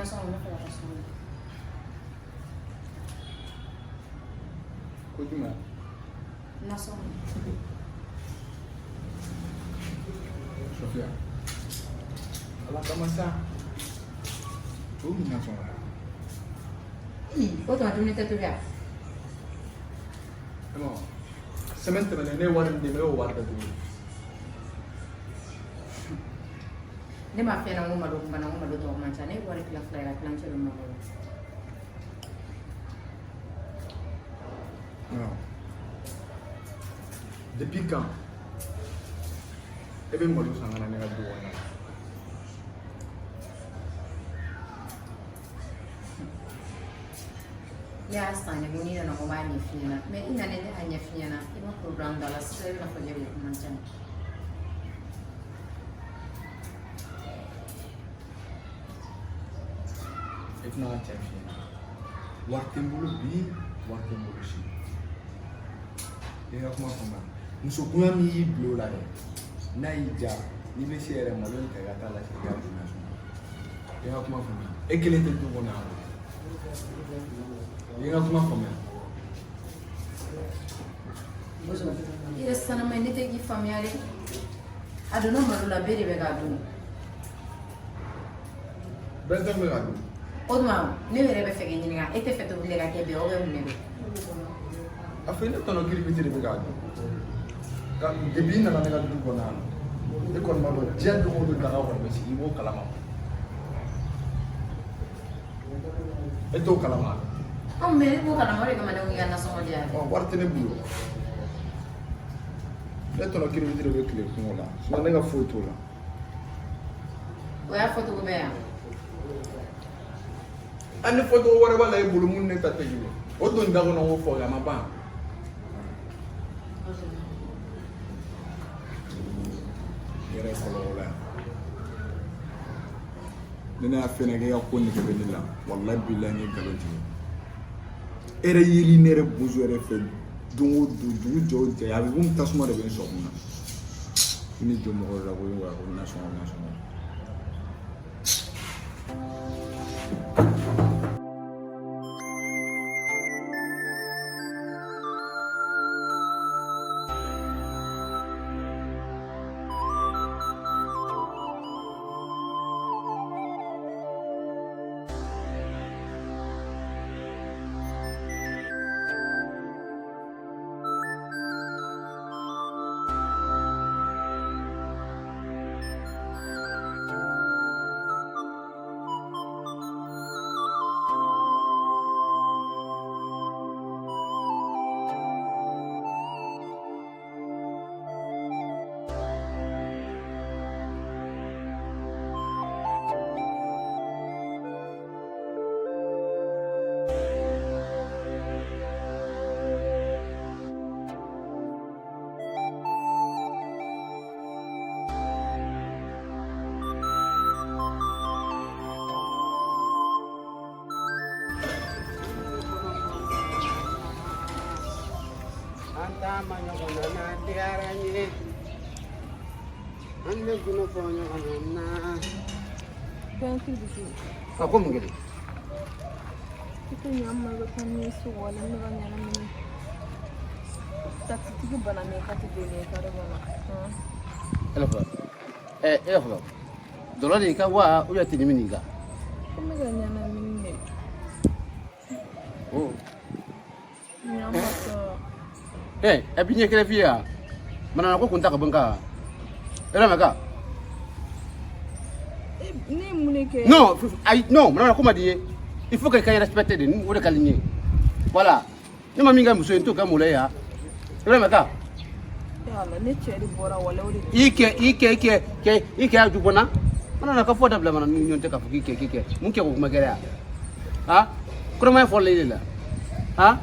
Nasɔngɔ, n bɛ fɛ ka taa sugu la. Ko jumɛn? Nasɔngɔ. Sofia, Ala kama sa, o mun nasɔngɔ ye? Ii, o tuma dumuni tɛ tobi yan? Non, semaine tɛmɛnen ne ye wari min d'i ma, e y'o wari bɛɛ dun. Ne m'a f'i ɲɛna ko malo kun banna, ko malo tɔ man ca. Ne ye wari tila fila ye, ka tilancɛ don malo la. Non. Depuis quand e bɛ malo san ka na ne ka du kɔnɔ? Ne y'a san de ko n'i nana ko n b'a ɲɛf'i ɲɛna, mais i nana, ne y'a ɲɛf'i ɲɛna, i ma problème da la. Sisan i bɛna fɔ k'e b'o kuma ca. E tɛna ka cɛ f'i ɲɛna. Wari tɛ n bolo bi, wari tɛ n bolo sini. I ka kuma faamuya. Musokunya min y'i bila o la dɛ, n'a y'i diya, n'i bɛ se yɛrɛ, malo in ta i ka taa lase i ka di nasɔngɔ. I ka kuma faamuya. E kelen tɛ du kɔnɔ yan. I ka kuma faamuya. Bozo, i yɛrɛ sanama ye, ne tɛ k'i faamuya dɛ. A donna malo la, bɛɛ de bɛ k'a dun. Bɛɛ tɛ bɛ k'a dun. O tuma ne yɛrɛ bɛ fɛ k'i ɲininka, e tɛ fɛ tobili ka kɛ bɛɛ, ou bien mun de don? A fɔ ne tɔnɔ kiribiti de bɛ k'a dun. Ka depuis i nana ne ka du kɔnɔ yan nɔ, e kɔni b'a dɔn diɲɛ don o don daga kɔni bɛ sigi, i b'o kalama. E t'o kalama. Anw mais ne b'o kalama, o de kama ne ko k'i ka nasɔngɔ di yan. Ɔ, wari tɛ ne bolo. Ne tɔnɔ kiribiti de bɛ tile kungo la, sinon ne ka foyi t'o la. O y'a fɔcogo bɛɛ yan. Hali ni fɔcogo wɛrɛ b'a la e bolo mun ne ta tɛ kelen ye. O don da kɔnɔ ko fɔ a ma ban. Yɛrɛ kɔlɔlɔ la yan. Ni ne y'a f'i ɲɛna k'e ka ko nege bɛ ne la, walahi bilahi n ye nkalon tigɛ. E yɛrɛ yeli ne yɛrɛ bozo yɛrɛ fɛ don o don, dugu jɛ o jɛ, a bɛ komi tasuma de bɛ n sɔgɔ na. I ni jɔ mɔgɔ la ko ko nasɔngɔ nasɔngɔ. An taama ɲɔgɔn na n'a diyara n ye, an bɛ gundo fɔ ɲɔgɔn na. A ko mun kɛlen? I tɛ ɲa n ma, i bɛ taa ni ye sugu la, ne ka ɲɛnamini. Takisitigi bana ne ka tɛ don ne kare kɔnɔ. E fɔlɔ, ɛ e fɔlɔ, dɔlɔ de y'i ka wa ou bien tinimi de y'i ka? Ko n bɛ ka ɲɛnamini de. O. Ɲa n ma sa. Ɛ ɛ bi ɲɛ kelen f'i ye yan. Manana ko kun ta ka bɔ n kan. E lamɛn ka. Ne ye mun de kɛ? Non, ayi, non, manana ko ma di n ye. Il faut que i ka n respecter de, o de ka di n ye. Voilà. Ne ma min kɛ muso ye, n t'o kɛ mun la yan. E lamɛn ka. Ala, ne cɛ de bɔra wala o de. I kɛ i kɛ i kɛ kɛ i kɛ a ju bɔnna. Manana ka fɔ dabila mana ni ɲɔgɔn cɛ k'a fɔ k'i kɛ k'i kɛ. Mun kɛ ko kuma kɛra yan? Ha? Kɔrɔmaya fɔlɔ e de la. Ha?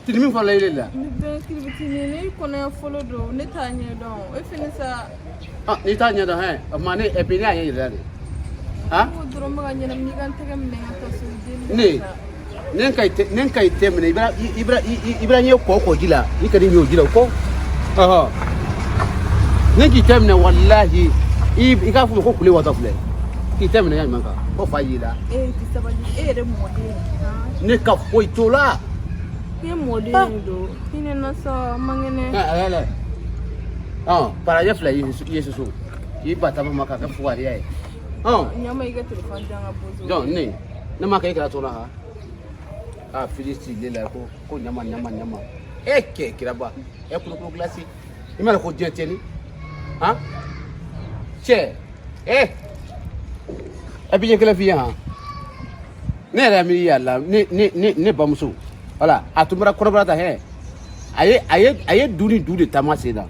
Tinimi fɔlɔ e de la. Ne bɛɛ kiribiti ne kɔnɔya fɔlɔ don, ne t'a ɲɛdɔn. E fɛnɛ sa. Ah, n'i t'a ɲɛdɔn hɛn, o tuma ne et puis ne y'a ɲɛ yira de. Ha? Ko dɔrɔn n bɛ ka ɲɛnamini, i ka n tɛgɛ minɛ ka taa so deli. Ne ne ka i ne ka i tɛ minɛ, i b'a ɲɛ kɔ kɔ ji la, i ka di ɲɛ o ji la o kɔ. Ɔhɔ. Ne k'i tɛ minɛ walahi, i k'a fɔ ma ko kule watɔ filɛ. K'i tɛ minɛ ɲuman kan ko fa y'i la. E ti sabali, e yɛrɛ mɔden. Ne ka foyi t'o la. I ye mɔden de don. Hinɛ na sa, man kɛnɛ. Ɛ ɛ ɔ parajɛ filɛ i ye soso k'i ba tama ma k'a kɛ fugariya ye. Ɔ Ɲama i ka telefɔni di an ka bozo. Jɔn ne ma kɛ e kɛra to la ha. A fili sigilen la ko ko ɲama ɲama ɲama. E kɛ kiraba e kulukulu gilasi i m'a dɔn ko diɲɛ tiɲɛni han cɛ e ɛ bi ɲɛ kelen f'i ye han ne yɛrɛ miiri y'a la ne ne ne ne bamuso wala a tun bɔra kɔnɔbara ta hɛ a ye a ye a ye du ni du de taama sen na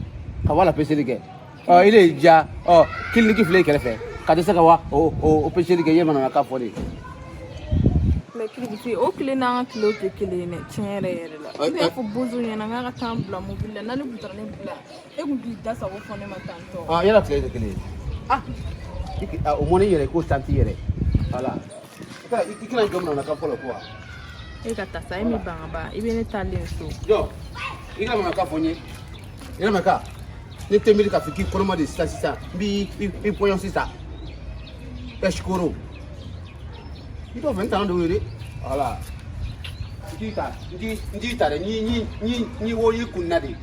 ka wala peseli kɛ ɔ ile y'i diya ɔ kiliniki filɛ i kɛrɛfɛ ka dɛsɛ ka wa o o o peseli kɛ i ye manamanakan fɔ de. Mais kiribiti o tile n'an ka tilew tɛ kelen ye dɛ, tiɲɛ yɛrɛ yɛrɛ la. Ne y'a fɔ bozo ɲɛna k'a ka taa n bila mobili la, n'ale tun taara ne bila, e tun t'i da sago fɔ ne ma tantɔ. Ah, yala tile tɛ kelen ye. Ah, o mɔni yɛrɛ ko santi yɛrɛ. Voilà. I kana jɔ manamanakan fɔ la quoi. E ka taa sa, e min ban ka ban, i bɛ ne taalen so. Jɔ, i kana manamanakan fɔ n ye. I kana manamanakan. Ne tɛ miiri k'a fɔ k'i kɔnɔma de sisan sisan n b'i i pɔɲɔ sisan. Ɛsikoro. I t'o fɛ n tana de y'o ye dɛ. Voilà. N t'i ta, n t'i ta dɛ, n y'i wo y'i kun na de.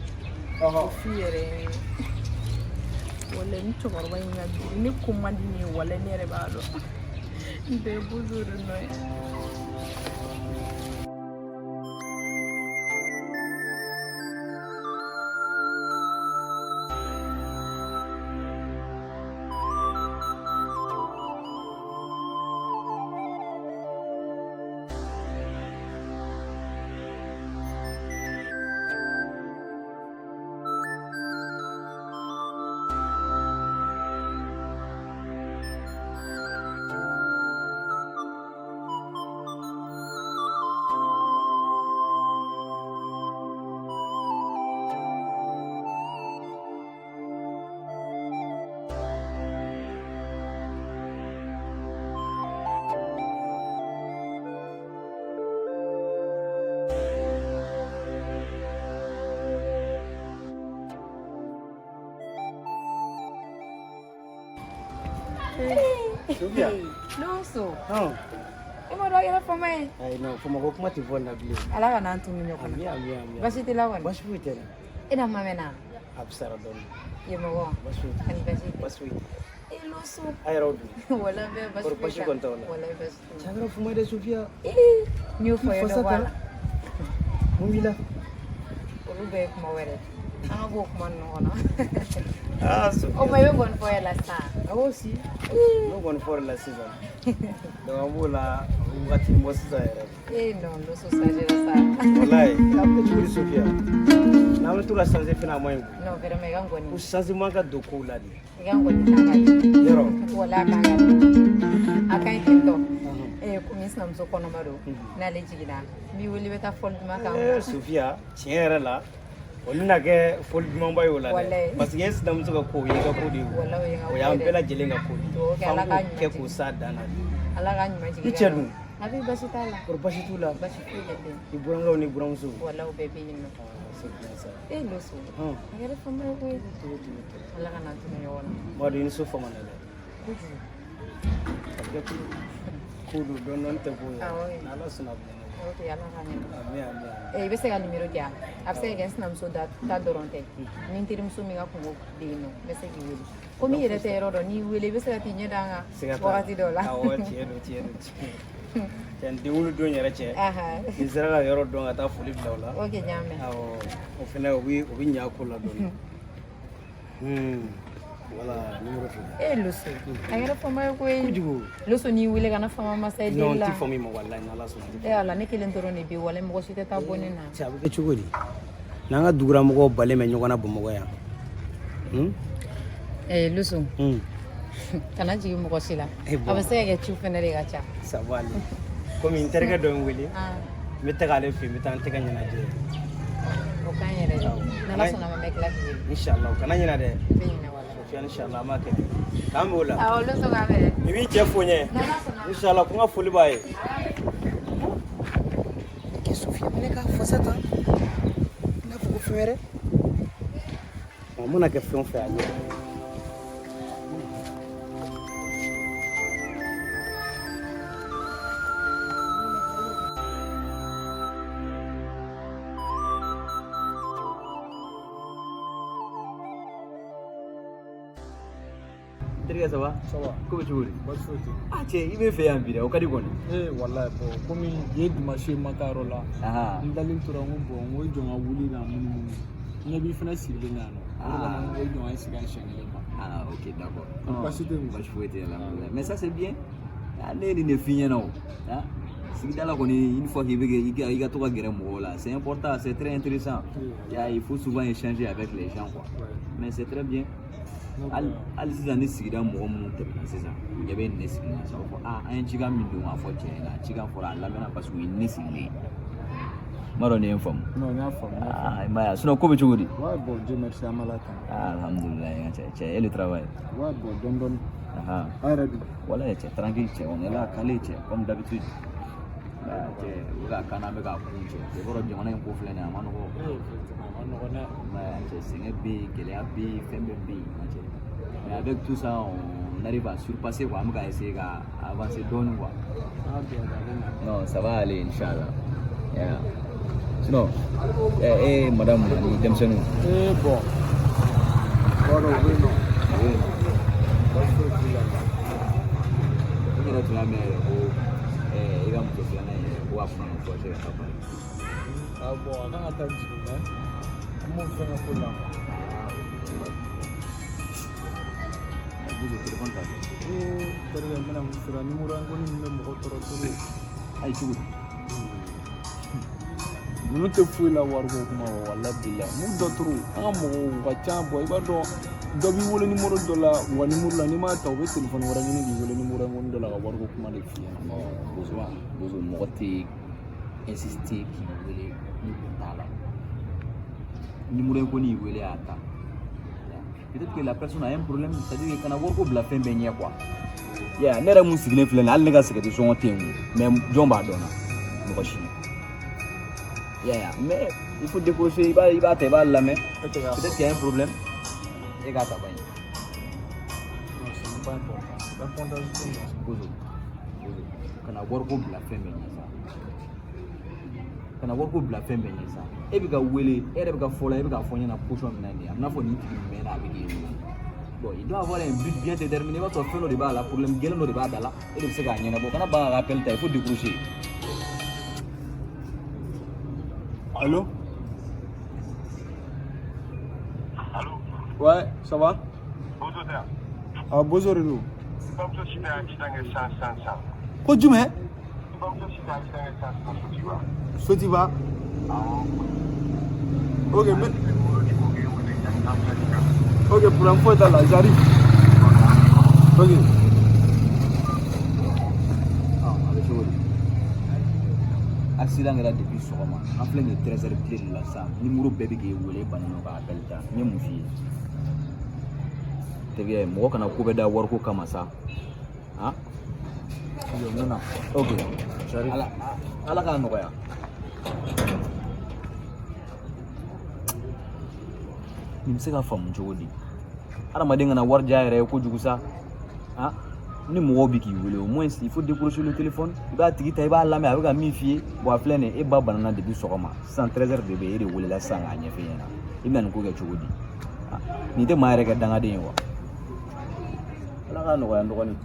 Ɔhɔ. O f'i yɛrɛ ye. Walayi ni cɛkɔrɔba in ka girin, ne ko man di ne ye, walayi ne yɛrɛ b'a dɔn. N bɛɛ ye bozo de nɔ ye. Sofia. Loso. Hɔn. E ma dɔn a kɛra fama ye. Ayi non, fama ko kuma tɛ fɔ nin na bilen. Ala ka n'an tunu ɲɔgɔn na. Ami ami ami. Basi t'i la kɔni? Basi foyi tɛ n na. E na ma mɛnna? A bɛ sara dɔɔni. Ye mɔgɔ? Basi foyi tɛ. Ani basi tɛ. Basi foyi tɛ. E Loso. A yɛrɛw dun? Wala bɛɛ basi Kɔri foyi basi t'a kɔni t'aw la. Wala basi t'u la. Cɛ a kɛra fama ye dɛ Sofia. Ee, n y'o fɔ I ye dɔ fasa bɔ a ta. la. Mun b'i la? Olu bɛɛ ye kuma wɛrɛ. An ka bɔ o kuma ninnu kɔnɔ. Ah Sofia. O tuma i bɛ gɔni fɔ yɛrɛ la sisan. Awɔ si. Ne kɔni fɔra la sisan. Donc an b'o la wagati bɔ sisan yɛrɛ. Ee non, Loso changera sa. Walayi, a bɛ kɛ cogo di Sofia? N'an bɛ to ka changer fɛnɛ a man ɲi koyi. Non vraiment i ka gɔni. Ko changement ka don kow la de. I ka gɔni kan ka di. Yɔrɔ. Wala a kan ka di. A ka ɲi ten tɔ. Ee komi n sinamuso kɔnɔma don, n'ale jiginna, n b'i wele i bɛ taa fɔli duman k'an Ee kun. Sofia, tiɲɛ yɛrɛ la o bɛna kɛ fɔli dumanba ye o la dɛ. Walayi. Parce que e sinamuso ka ko o y'i ka ko de ye o. Walayi o ye n ka O ko y'an ye dɛ. bɛɛ lajɛlen ka ko de ye. Dugawu kɛ F'an Ala k'a k'o ɲuman kɛ jigin. k'o s'a dan na de. Ala k'a ɲuman jigin. I cɛ dun? A bɛ basi t'a la. Kɔri basi t'u la? Basi foyi de tɛ yen. I burankɛw ni buramuso? Walayi o bɛɛ bɛ yen nɔ. Ah, c'est bien ça. E Loso. Hɔn. A kɛra fama ye koyi. Togo togo togo. Ala ka n'an tunu ɲɔgɔn na. N b'a dɔn i ni so fama na dɛ. Kojugu. A bɛ kɛ cogo ko don dɔɔni dɔɔni tɛ ko ye. Awɔ. N'Ala sɔnna a bɛ ɲɛnabɔ. Ok, Ala k'a ɲɛnabɔ. Ami ami ami. I bɛ se ka numéro di yan? A bɛ se ka kɛ n sinamuso da ta dɔrɔn tɛ. Ni n terimuso min ka kungo bɛ yen nɔ, n bɛ se k'i wele. Komi i yɛrɛ tɛ yɔrɔ dɔn, n'i wele i bɛ se ka t'i ɲɛ da an kan Siga t'a la. wagati dɔw la. Awɔ tiɲɛ don tiɲɛ don tiɲɛ don. Cɛ n denwolo don yɛrɛ cɛ. Aha. Ni sera ka yɔrɔ dɔn ka taa foli bila o la. Ok, n y'a mɛn. Awɔ o fɛnɛ o bɛ ɲɛ a ko la dɔɔni. Voilà numéro filɛ. E Loso, a kɛra fama ye koyi. Kojugu. Loso n'i wele kana fama masa ye Non deli n la. tɛ fama i ma walayi n'Ala sɔnna n tɛ E Ala, ne kelen dɔrɔn de bɛ yen, walayi mɔgɔ si tɛ taa bɔ ne na. Cɛ a bɛ kɛ cogo di? N'an ka dugulamɔgɔw balen bɛ ɲɔgɔn na Bamakɔ yan. Eh Loso, kana jigin mɔgɔ si la. Eh bon. A bɛ se ka kɛ ciw fɛnɛ de ka ca. Ça va aller. Komi n terikɛ dɔ ye n wele. Ah. N bɛ taga ale fɛ yen, n bɛ taa n tɛgɛ ɲɛnajɛ. O ka ɲi yɛrɛ de. N'Ala sɔnna ma, n bɛ tila k'i wele. Inshallah, kana ɲinɛ dɛ. N tɛ ɲinɛ walayi. Sofiya inshallah an b'a kɛ ten. K'an b'o la. Awɔ Loso k'an bɛn. I b'i cɛ fo n ye. N'Ala sɔnna. Inshallah ko n ka foli b'a ye. Kɛ Sofiya minɛ k'a fasa tan. I n'a fɔ ko fɛn wɛrɛ. A mana kɛ fɛn o fɛn a ɲɛ. Terikɛ, ça va? Ça va. Ko bɛ cogo di? Baasi foyi tɛ. Ah cɛ, i bɛ fɛ yan bi dɛ, o ka di kɔni. Eh walayi, bon, komi bi ye dimanche ye, n ma taa yɔrɔ la. N dalen tora, n ko bon, n ko jɔn ka wuli ka munumunu. N ɲɛ b'i fana sigilen na yan nɔ. O de kama n ko jɔn ka sigi an siɲɛ kelen ma. Ah ok, d'accord. Baasi tɛ yen. Baasi foyi tɛ, alhamdulilayi. Mais ça c'est bien. Ah, ne ye nin de f'i ɲɛna o. Ah, sigida la kɔni, une fois k'i bɛ kɛ i ka to ka gɛrɛ mɔgɔw la, c'est important, c'est très intéressant. Ya, il faut souvent échanger avec les gens quoi. Mais c'est très bien. Hali sisan ni sigida mɔgɔ minnu tɛmɛna sisan, u ɲɛ bɛ nin ne sigilen na sisan, u b'a fɔ ah, an ye cikan min don a fɔ cɛ ɲɛna, cikan fɔra a lamɛnna parce que u ye ne sigilen ye. N m'a dɔn ni ye n faamu. Non, n y'a faamu. Ah, i m'a ye wa? Sinon ko bɛ cogo di? Ouais, bon, Dieu merci, an b'a la tan. Ah, alhamdulilayi, n ka cɛ, cɛ, et le travail? Ouais, bon, dɔɔni dɔɔni. Ahan. An yɛrɛ dun? Wala cɛ, tranquille cɛ, on est là, calé cɛ, comme d'habitude. Ah, cɛ, u bɛ ka kan an bɛ k'a kun cɛ. I b'a dɔn jamana in ko filɛ nin ye, a ma nɔgɔ. Eh, effectivement, a ma nɔgɔn dɛ. I m'a ye cɛ, sɛgɛn bɛ yen, gɛlɛya bɛ yen, fɛn bɛɛ bɛ yen, n ka cɛ. Mais avec tout ça, on arrive à surpasser quoi, an bɛ ka essayer ka avancer dɔɔnin quoi. An ka dugawu kɛ a bɛ na. Non, ça va aller, inchallah. Yeah. Sinon, eh, eh, madame ani denmisɛnninw? Eh, bon. B'a dɔn u bɛ yen nɔ. U bɛ yen nɔ. Baasi foyi t'u la. N yɛrɛ tun y'a mɛn yɛrɛ ko i ka muso filanan in yɛrɛ ko a kun kan ka voyager ka taa Paris. Ah bon, a kan ka taa jigin mais an m'o fɛngɛ ko la quoi. Bozo, téléphone ta kɛ. Eh, terikɛ, n bɛna mun f'i ɲɛna, numéro inconnu ninnu bɛ mɔgɔ tɔɔrɔ trop. Ayi, cogo di? Ninnu tɛ foyi la wariko kuma kɔ, walahi bilahi. M'u dɔn trop, an ka mɔgɔw u ka ca. Bɔn, i b'a dɔn dɔ b'i wele numéro dɔ la, u ka numéro la, n'i m'a ta, u bɛ téléphone wɛrɛ ɲini k'i wele numéro inconnu dɔ la ka wariko kuma de f'i ɲɛna. Non, Bozo, Bozo, mɔgɔ tɛ insister k'i wele ni kun t'a la. Numéro inconnu y'i wele, a ta. Peut-être que la personne a un problème, c'est-à-dire que kana wariko bila fɛn bɛɛ ɲɛ quoi. Yeah, ne yɛrɛ mun sigilen filɛ nin ye, hali ne ka sigɛriti sɔngɔ tɛ yen o, mais jɔn b'a dɔn na? Mɔgɔ si. Yeah, mais il faut décrocher, i b'a ta, i b'a lamɛn. E tɛ k'a Peut-être qu'il y a un problème. E k'a ta ban ye. Non, c'est pas important. L'important c'est non. Bozo, Bozo, kana wariko bila fɛn bɛɛ ɲɛ sa. Kana wariko bila fɛn bɛɛ ɲɛ sa. E bɛ ka wele, e yɛrɛ bɛ ka fɔ la, e bɛ k'a fɔ n ɲɛna position min na nin ye, a bɛ n'a fɔ nin tigi mɛnna a bɛ k'e wele. Bon, il doit avoir un but bien déterminé. I b'a sɔrɔ fɛn dɔ de b'a la, problème gɛlɛn dɔ de b'a da la, e de bɛ se k'a ɲɛnabɔ. Kana ban ka appel ta, il faut décrocher. Allô? Allô? Ouais, ça va? Bozo tɛ yan? Ah, Bozo de don. I bamuso si tɛ accident kɛ sisan sisan sisan. Ko jumɛn? I bamuso si tɛ accident kɛ sisan sisan Sotiba. Sotiba? Awɔ. Ok, mais Numéro di ko k'e wele yanni an filɛ nin kan. Ok, problème foyi t'a la, j'arrive. Ok. Ah, a bɛ cogo di? Accident kɛra depuis sɔgɔma, an filɛ nin ye 13 heures pile de la sisan, numéro bɛɛ bɛ k'e wele, e bannen don ka appel ta. N ye mun f'i ye? Terikɛ, mɔgɔ kana ko bɛɛ da wariko kama sa. Han? Jɔ, n bɛ na. Ok. J'arrive. Ala ala k'a nɔgɔya. Nin bɛ se ka faamu cogo di? Hadamaden kana wari diya yɛrɛ ye kojugu sa. Han? Ni mɔgɔw bɛ k'i wele, au moins il faut décrocher le téléphone. I b'a tigi ta, i b'a lamɛn a bɛ ka min f'i ye. Bon, a filɛ nin ye, e ba banana depuis sɔgɔma. Sisan 13 heures de bɛ yen, e de welela sisan k'a ɲɛfɔ e ɲɛna. I bɛna nin ko kɛ cogo di? Ah, nin tɛ maa yɛrɛ kɛ dangaden ye wa? Ala k'a nɔgɔya n dɔgɔnin.